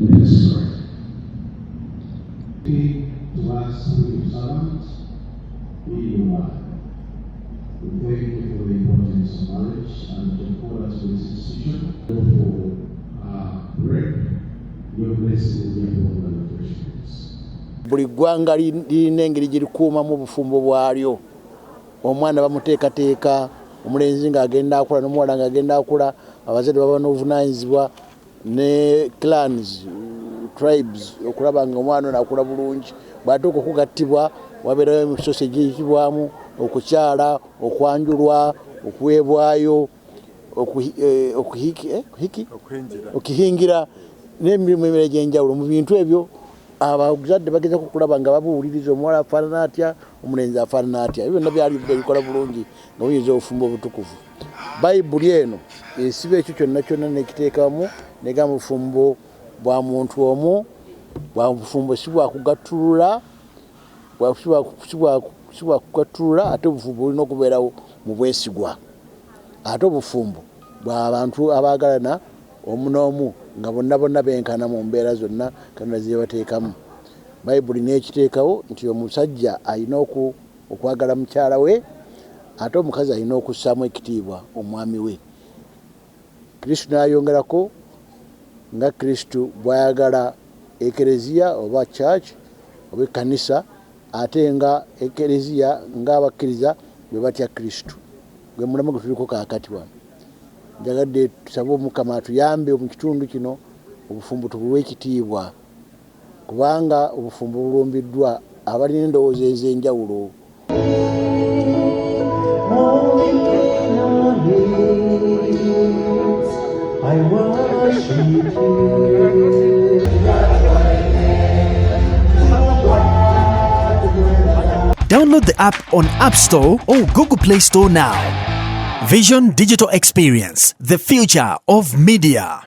Let us pray. Speak to us through your servant, be your word. We thank you for the importance of marriage and that you called us to this institution. For break, your blessing will be upon the refreshments. Buli ggwanga lirina engeri gye likuumamu obufumbo bwalyo. Omwana bamuteekateeka, omulenzi ng'agenda akula n'omuwala ng'agenda akula, abazadde baba n'obuvunaanyizibwa ne clans, tribes, okulaba nga omwana ono akula bulungi. Bw'atuuka okugattibwa, wabeerayo emisoso egiyitibwamu: okukyala, okwanjulwa, okuweebwayo, okuhingira n'emirimu emirala egy'enjawulo. Mu bintu ebyo abazadde bagezako okulaba nga babuuliriza omuwala afaanana atya, omulenzi afaanana atya. Ebyo byonna byali bikola bulungi nga buyinza obufumbo obutukuvu. Bayibuli eno esiba ekyo kyonna kyonna nekiteekamu, negamba obufumbo bwa muntu omu, bwa bufumbo si bwakugattulula, si bwakugattulula, ate obufumbo bulina okubeerawo mu bwesigwa, ate obufumbo bw'abantu abaagalana omu n'omu nga bonna bonna benkana mu mbeera zonna Katonda zebateekamu. Bayibuli nekiteekawo nti omusajja alina okwagala mukyala we, ate omukazi alina okussaamu ekitiibwa omwami we. Kristo n'ayongerako nga Kristo bw'ayagala ekereziya oba church oba ekkanisa, ate nga ekereziya ng'abakkiriza bwe batya Kristo. Gwe mulamwa gwe tuliko kaakati wano. Njagadde tusabe Omukama atuyambe mu kitundu kino obufumbo tubuwe ekitiibwa, kubanga obufumbo bulumbiddwa abalina endowooza ez'enjawulo. Holy I worship you. Download the app on App Store or Google Play Store now. Vision Digital Experience, the future of media.